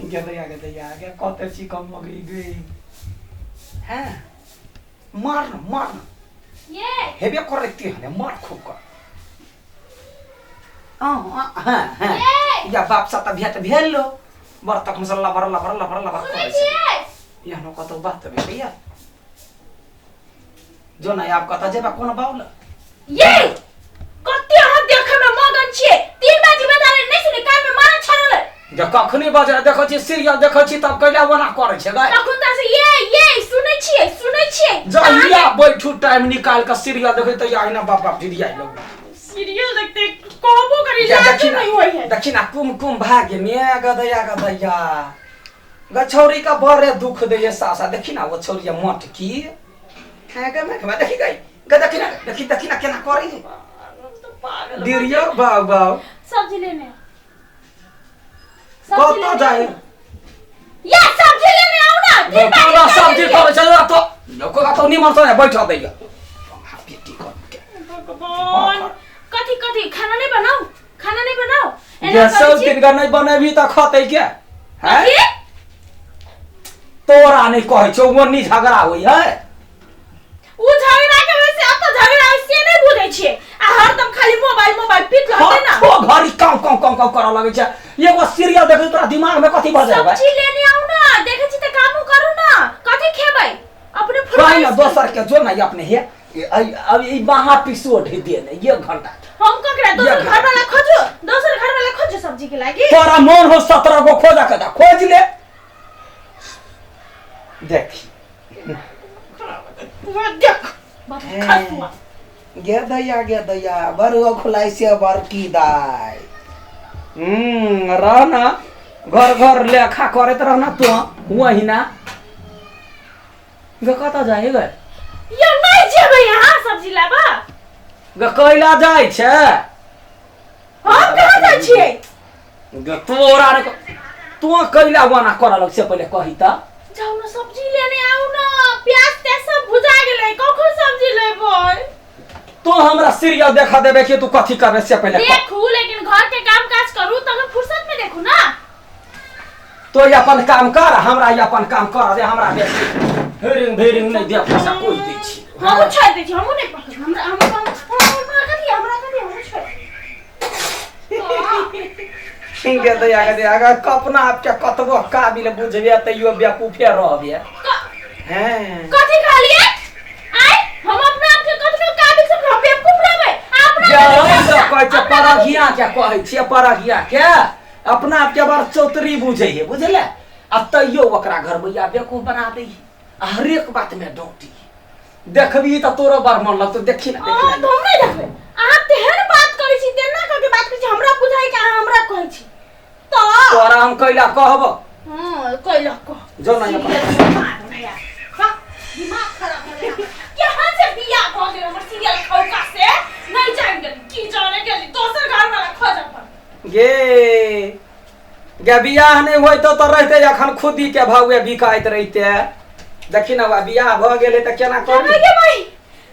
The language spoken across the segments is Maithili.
गेदैया गेदैया गे कते छी कम मगरी गे हैं मार न मार न ये हेबे करे तेहने मार खूब कर हाँ हाँ हाँ ये या बाप सा त भेट भेल लो बड़ तखन से लबर लबर लबर लबर सुनै करै छै छियै एहनो कतौ बात भेलैया जो ना आब कतऽ जेबा कोन बाउल ये कते अहाँ देखे में मगन छियै 3 बाजी बजाले नहीं सुने कान में मारा छड़ल जे कखनी बजे देखै छी सीरियल देखै छी तब कैला ओना करै छै गाय तखन त से ये ये सुनै छियै सुनै छियै जहिया बैठू टाइम निकाल के सीरियल देखै तहिया अहिना बाप बाप ढिरियाइ लगू सीरियल देखते कहबो करी या लाज देखी ना नहीं होई है देखी ना कुमकुम भाग्य में गदैया गदैया गछौरी का बड़े दुख दैये सासा देखी ना वो छौरिया मोटकी है गे मैं देखी गई गे देखी ना देखी देखी ना केना करी है पागल डिरियो बाउ बाउ सब्जी लेने आओ। सब्जी कतऽ लेने जाइ आओ। या सब्जी लेने आओ ना तीन बाजी कोना खा सब्जी लेलियै। करै छै तो लोको कतौ निमन से बैठा दैया बेटी कर के भगवान कथी कथी खाना नहीं बनाओ खाना नहीं बनाओ एना जे करै सब छी। दिन का नहीं बनेबी तऽ खतै के हैं कथी? तोरा नहीं कहै छौ ओन्नी झगड़ा होइ है उ झगड़ा के वजह से अब तो झगड़ा होय से नहीं बुझै छियै आ हरदम खाली मोबाइल मोबाइल पीट रहतै ना हथो घड़ी काउ काउ काउ काउ करऽ लगै छै एगो सीरियल देखै तोरा दिमाग में कथी भऽ जाय सब्जी लेने आउ ना देखै छी तऽ कामो करू ना कथी खेबै अपने कही ना फरमाइश दोसर के जो ना अपने हे अब ई महा पिसो ढे दे ने एक घंटा हम ककरा दोसर ये घर वाला खोजो दोसर घर वाला खोजो सब्जी के लागी तोरा मन हो 17 गो खोजा के दा खोज ले देखी पूरा देख बाप खसुआ गे दैया गे दैया बरुआ खुलाई से बड़की दाई रह ना घर घर लेखा करैत रहना तू वही ना गे कतऽ जाइ गे यो नहीं जेबै यहाँ सब्जी लाबा गे कैला जाइ छै हम कहाँ जाइ छियै गे तोरा रे तू कैला वाना करऽ लग से पहिले कही तऽ जाउ न सब्जी लेने आउ न प्याज त्याज सब भुजा गेलै कखन सब्जी लेबै तू हमरा सीरियल देखा देबे कि तू कथी करबे से पहिले कह। देखू लेकिन घर के काम काज करू तखन फुर्सत में देखू ना तो ई अपन काम कर हमरा ई अपन काम कर दे हमरा बेसी हेरिंग भेरिंग नहीं दे पैसा कोई दै छी हमहूँ छोड़ि दै छी हमहूँ नहि पकड़ हमरा हमरा हमरा कथी हमरा कथी हमहूँ छोड़ि गे दया गे दया गे अपना आपके कतबो काबिल बुझबे तैयो बेवकूफे रहबे हैं कथी कहलियै आय हम अपना आप के कतनो काबिल से हम बेवकूफ रहबै अपना जे हम तऽ कहै छियै परघिया के कहै छियै परघिया के अपना आपके बड़ चौतरी बुझै है बुझले आ तैयो ओकरा घर भैया बेवकूफ बना दै है आ हरेक बात में डोटी देखबी तऽ तोरो बड़ मन लगतौ देखी ना देखी अहाँ ना तऽ हम नहि देखबै अहाँ तेहन बात करै छी तेना कऽ के बात करै छी हमरा बुझाइ कि अहाँ हमरा कहै छी तऽ तोरा हम कैला कहब हँ कैला कह जो ना यहाँ पर। दिमाग भैया वाह, दिमाग खराब भऽ गेल केहन से बियाह भऽ गेल हमर सीरियल खौका से नहि जानि गेली की जाने गेली दोसर घर वाला खोजऽ पड़त गे गे बियाह नहि होइतो तऽ रहिते अखन खुदी के भावे बिकाइत रहिते देखी ना बा बियाह भऽ गेलै तऽ केना केना करी गे भाई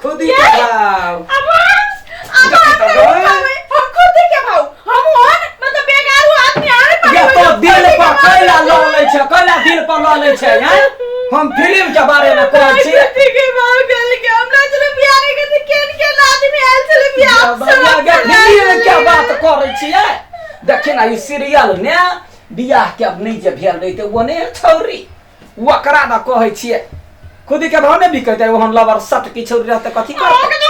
खुदी के भाव अब अब देखी तऽ गै। हम खुद के भाव हम ओहन मतलब बेगारू आदमी आरे पर ये तो दिल पर कैला लऽ लै छै कैला दिल पर लऽ लै छै हैं हम फिल्म के बारे में कहै छी खुदी के भाव गेल के हमरा चले बियाह नहीं करते केन केन आदमी आयल चले बियाह गे फिल्म के बात करै छियै देखी ना ई सीरियल ने बियाह के अब नहि जे भेल रहितै ओ नहि छौरी ओकरा ने कहै छियै खुदी के भाव नहि बिकैतै ओहन लबर सट की छौरी रहतै कथी करतै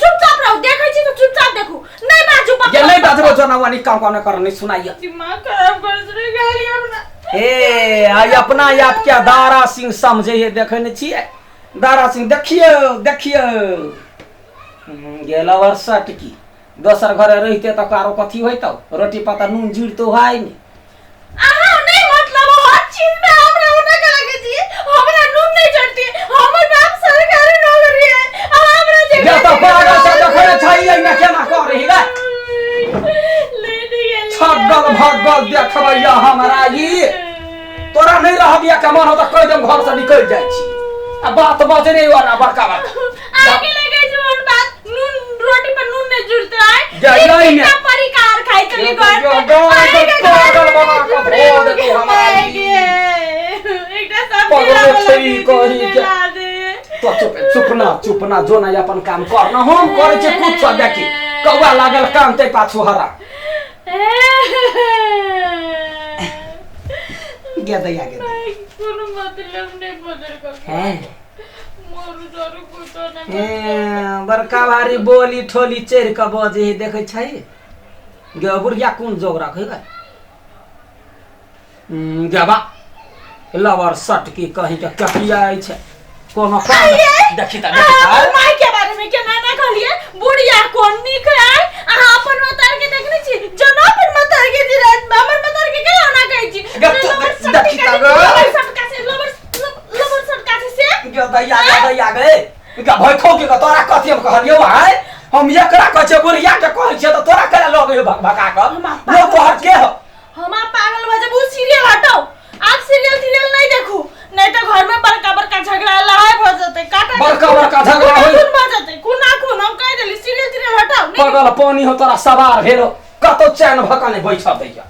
चुपचाप रहू देखै छी तऽ चुपचाप देखू नहि बाजू जे नहि बाजबो जना वानी काम काम नहि कर नहि सुनाइए दिमाग खराब कर देने गाड़ी अपना हे आइ अपना आप के दारा सिंह समझे हे देखै नहि छियै दारा सिंह देखियौ देखियौ गेल लबर सट की दोसर घरे रहिते तऽ कारो कथी होइतौ रोटी पाता नून जुड़तौ हाय ने अहाँ नहीं मतलब हर चीज में हमरा ओना के लगे छी हमरा नून नहीं चढ़ती हमर बाप सरकारी नौकरी है अहाँ हमरा जे या तऽ पागल से देखै छै एहिमे केना करै गे लेने गेली छगल भगल देखबैया हमरा ई तोरा नहि रहबिया के मन हो तऽ कहि देम घर से निकलि जाइ छी आ बात बजने वाला बड़का बड़का आगे लगे छै ओहन बात नून रोटी पर नून नहीं जुड़ते है जा, यही ने। परिकार खाई चली घर पे पागल बना कऽ धो देतौ पगले छै कही के तो चुप चुप ना चुप ना जो ना अपन काम कर ना हम करै छै कुछ देखी कौआ लागल काम ते पाछू हरा गे दैया गे कोनो मतलब नहीं बदल कर हैं मोरू दारू कुछो नहीं ए, बड़का भारी बोली ठोली चढ़ि कऽ बजै है देखै छै गे बुढ़िया कोन जोग रखै गे गेबा लवर सट की कहीं के ककिया छै कोनो काम देखी त देखी अहाँ त माय के बारे में केना ना कहलिए बुढ़िया कोन नीक है अहाँ अपन मतार के देखने छी जना अपन मतार के जी रात में हमर मतार के केना ना कहै छी गे तू लवर देखी सटका त से गे। लवर सटका से लवर लवर सटका से से गे दैया गे दैया गे गे भय खो के तोरा कथी हम कहलियौ आय हम एकरा कहै छियै बुढ़िया के कहै छियै तऽ तोरा केना लऽ गेलियौ भक भका कऽ लोक तोहर के हौ हम आप पागल भऽ जाब उ सीरियल हटाओ आप सीरियल सीरियल नहीं देखू नहीं तो घर में बड़का बड़का झगड़ा लड़ाई भऽ जेतै काटा बड़का बड़का झगड़ा होई। खून भऽ जेतै खूना खून हम कहि देली सीरियल सीरियल हटाओ नहीं पगल पानी हो तोरा सवार भेल कतौ चैन भऽ कऽ नहि बैठऽ दैया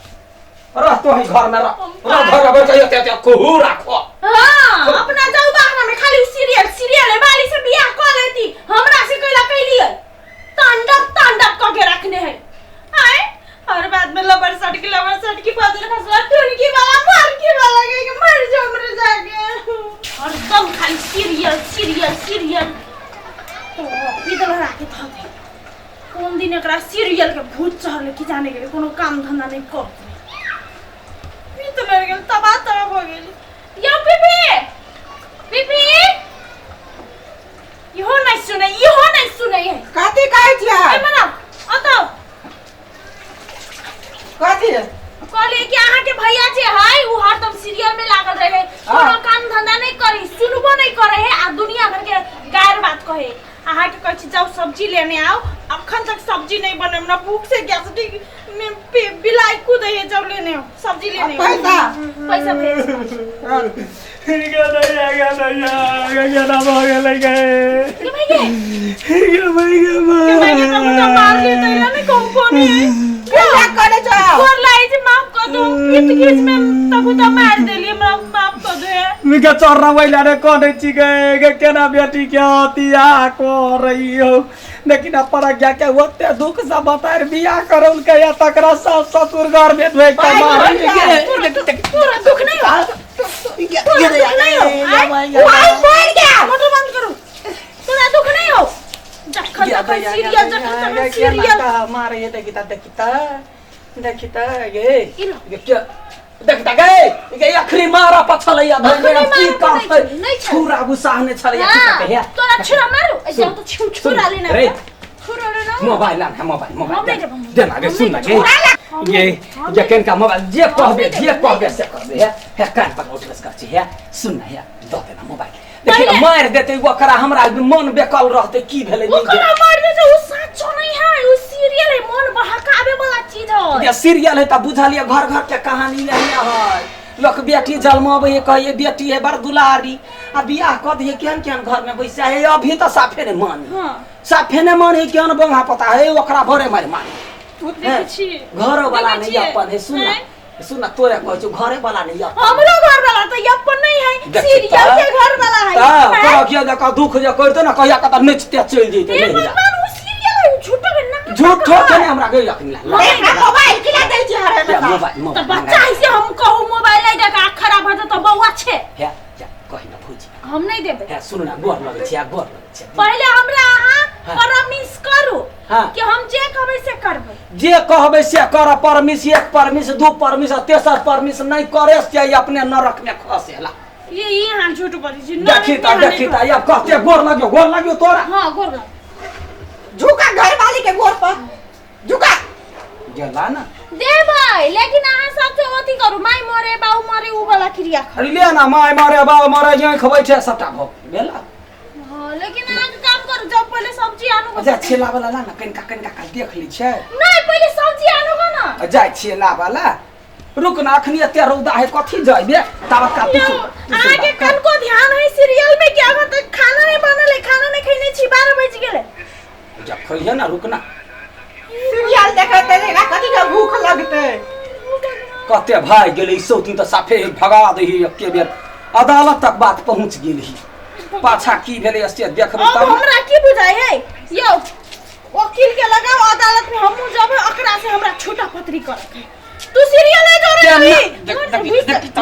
रह तो ही घर में रह रह घर में बैठ एते एते कुहू राखो हाँ अपना जाऊ बाहर में खाली सीरियल सीरियल वाली से बियाह कऽ लेती हमरा से कैला कैलियै तांडव तांडव कऽ के रखने है आए और बाद में लबर सटकी लबर सटकी फजल खसला टुनकी वाला मारकी वाला के के मर जाओ मर जाके हरदम खाली सीरियल सीरियल सीरियल तो पीतल राखे थऽ दे कोन दिन एकरा सीरियल के भूत चढ़ल की जाने गेलै कोनो काम धंधा नहि कर पीत मर गेल तबाह तबाह भऽ गेल यौ पीपी पीपी इहो नहि सुनै इहो नहि सुनै है कथी कहै छियै ए मना अतौ कथी कहलिए कि अहाँ के भैया जे है उ हरदम सीरियल में लागल रहे कोनो काम धंधा नहीं करी सुनबो नहीं करे है आ दुनिया भर के गायर बात कहे अहाँ के कहै छी जाओ सब्जी लेने आओ अखन तक सब्जी नहीं बने हमरा भूख से गैस में बिलाई कूदे है जाओ लेने आओ सब्जी लेने आओ पैसा पैसा भेज के भैया के भैया तो मुझे मार के तैला नहीं कौन कौन है पैसा करे छौ गोर लागै छै माफ कर दो पीत घीच में तब तो मार देली हमरा माफ कर दो मिके चढ़ना वैला रे कनै छी गे गे केना बेटी के हतिया करैयो लेकिन अपन आज्ञा के ओते दुख से बतार बियाह करौल के या तकरा सास ससुर घर में धोइ के मारल गे तोरा दुख नहीं हो तोरा दुख नहीं हो आय भाई पड़ गया मोटर बंद करू तोरा दुख नहीं हो जखन तखन सीरियल जखन तखन सीरियल मारे देखी त देखी त देखी त गे ई लो। गे के देख त गे गे अखरी मारा पछलैया धर अखनी में की मारा काम पड़ै छै, नहि छै। छुरा गुस्सा ने छलैया की हाँ, कहै तोरा छुरा मारू ऐसे हम तो छु छुरा लेना रे। छुरा लेना मोबाइल आन है मोबाइल हम मोबाइल नहीं देबो, देना गे हम सुन ना नहीं गे देबो। ये हम ये केन का मोबाइल जे कहबे नहीं जे देबो, कहबे नहीं से करबे है है कान पर उठबस कर छी है सुन ना है दऽ देना मोबाइल देखी ना पहिले- मारि देतै ओकरा हमरा मन बेकल रहतै की भेलै नहि ओकरा मार दे छै, उ साचो नहीं है उ सीरियल है मन बहकावे वाला चीज है भेलै। जे सीरियल है तऽ बुझलियै घर घर के कहानी यही है लोक बेटी जन्माबै है कहैए बेटी है बड़ दुलारी आ बियाह कऽ दियै केहन केहन घर में बैसा है अभी तऽ साफे नहि मानी हाँ साफे नहि मानी केहन बंगा पता है ओकरा भरे मारि मानी देखै छी घरो वाला देखै नहीं छियै? अपन है सुन ना हैं? सुन ना तोरे कहै छौ घरे वाला नहीं अपन हमरो घर वाला तो अपन नहीं है देखी सीरियल तऽ। के घर वाला है तऽ हैं? तोरा किया देखा दुख जे करते ना कहिया कतऽ नचिते चलि जैते हे नहीं ला भगवान उ सीरियल है उ झूठो के ना झूठो के नहीं हमरा गई रखनी ला एकरा मोबाइल किला दै छी हर हमेशा मोबाइल तो मोबाइल बच्चा ऐसे हम कहू मोबाइल नहीं देखा आँख खराब हो तो बउआ छे हे जा कहि ना भौजी हम नहीं देबे हे सुन ना गोर लगै छी आ गोर लगै छी पहले हमरा अहाँ हाँ। परमिश करू हाँ। कि हम जे कहबै से करबै जे कहबै से कर परमिश एक परमिश दू परमिश आ तेसर परमिश नहीं करे से ई अपने नरक में खसेला ये यहाँ झूठ बोलै छी देखी त देखी त अब कहते गोर लगियो गोर लगियो तोरा हां गोर लग झुका घर वाली के गोर पर झुका गेला ना देबै लेकिन अहाँ सबसे अथी करू माय मरे बाऊ मरे उ वाला क्रिया करू अरे ले ना माय मारे बाप मारे यहाँ खबै छै सबटा भऽ गेला हाँ लेकिन अहाँ के काम करू जाओ पहले सब्जी आनू अच्छा छेला वाला ला ना कनिका कनिका का देख लै छै नहीं पहले सब्जी आनू गा ना जाइ छियै लाबऽ ला रुक ना अखनी एते रौदा है कथी जइबे ताबत का यौ, अहाँ के कनको ध्यान है सीरियल में क्या होता खाना नहीं बनल है खाना नहीं खैने छी 12 बज गेलै जब खइहे ना रुक ना सीरियल देखते एकरा कथी के भूख लगतै कते भाग गेलै सौतीन तऽ साफे भगा दही एके बेर अदालत तक बात पहुंच गेल ही। पाछा की भेलै से देखबै अब तब। हमरा की बुझाइ है यौ, वकील के लगाओ अदालत में, हमहूँ जेबै, ओकरा से हमरा छूटा पत्री करे के। तू सीरियल है जोरे केना? रही। देख- देख- देख- देख-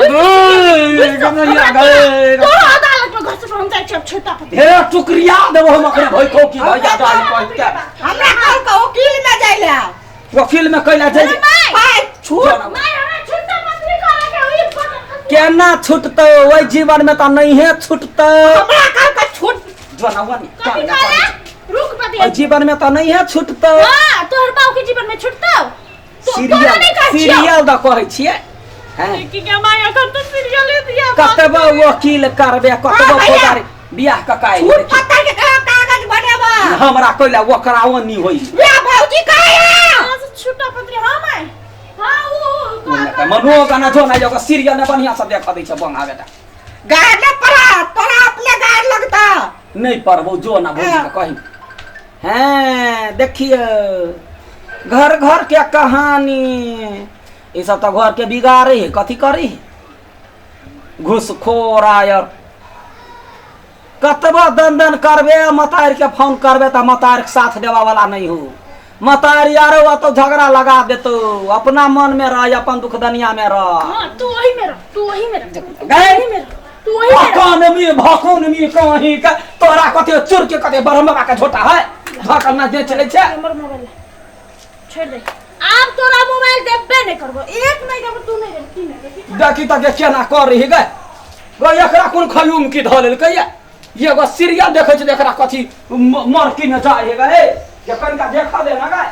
तोरा अदालत में घस हम जाइ छी छूटा पत्री। हे टुकरिया देबो हम अखने भइको की भैया दाई कहि के। हमरा कल के वकील में जाइले। वकील में कैला अरे जाइ? माय, पाइ छूट। माय, हमरा छूटा पत्री करे के होई। केना छुटतौ? ओहि जीवन में तऽ नहिए छुटतौ। हमरा कल के छूट। जोनवा नि कथी कहले? रुक बतिया। ओहि जीवन में तऽ नहिए छुटतौ। हां, तोहर बाप के जीवन में छूटतौ तो? तोरा सीरियल नहीं कहै छियौ। सीरियल दऽ कहै छियै हैं। की के माय, अखन तो सीरियल दिया। कतबो वकील करबे, कतबो हाँ, भैया। फौजदारी बियाह ककाइ छूट पत्तर के कागज बनेबा। हमरा कैला ओकरा ओनी होई। वे भौजी कहे। कहाँ से छूटा पत्री? हां माय, हां, उ मनो गाना जो ना एगो सीरियल ने बढ़िया से देख दै छै बंगा बेटा। गाड़ ने पड़ा तोरा, अपने गाड़ लगता। नहीं पढ़बो, जो ना भौजी के कही हैं। देखियो घर घर के कहानी, ई सब तऽ घर के बिगाड़े है। कथी करे है घूसखोर आयर। कतबो दंदन करबे, मतार के फोन करबे तऽ मतार के साथ देवा वाला नहीं हो। मतार यार तो झगड़ा लगा देतो। अपना मन में रह, अपन दुख दुनिया में रह। हां, तू वही में रह, तू वही में रह, तू गए? वही में रह, तू वही में रह। भकन में भकन में कहीं के तोरा कते चुर के कते ब्रह्म के झोटा है भकन ना दे चले छै। हमर मोबाइल छोड़ दे। आब तोरा मोबाइल देबे नहीं करबो, एक नहीं देबो, तू नहीं देबो, तीन नहीं देबो। देखी तऽ के केना कर रही गए गए। एकरा कोन खयूम की धऽ लेलकै ये? एगो सीरियल देखै छै, एकरा कथी मरकी न जाय हे गए के कनिका देखा दे ना गए।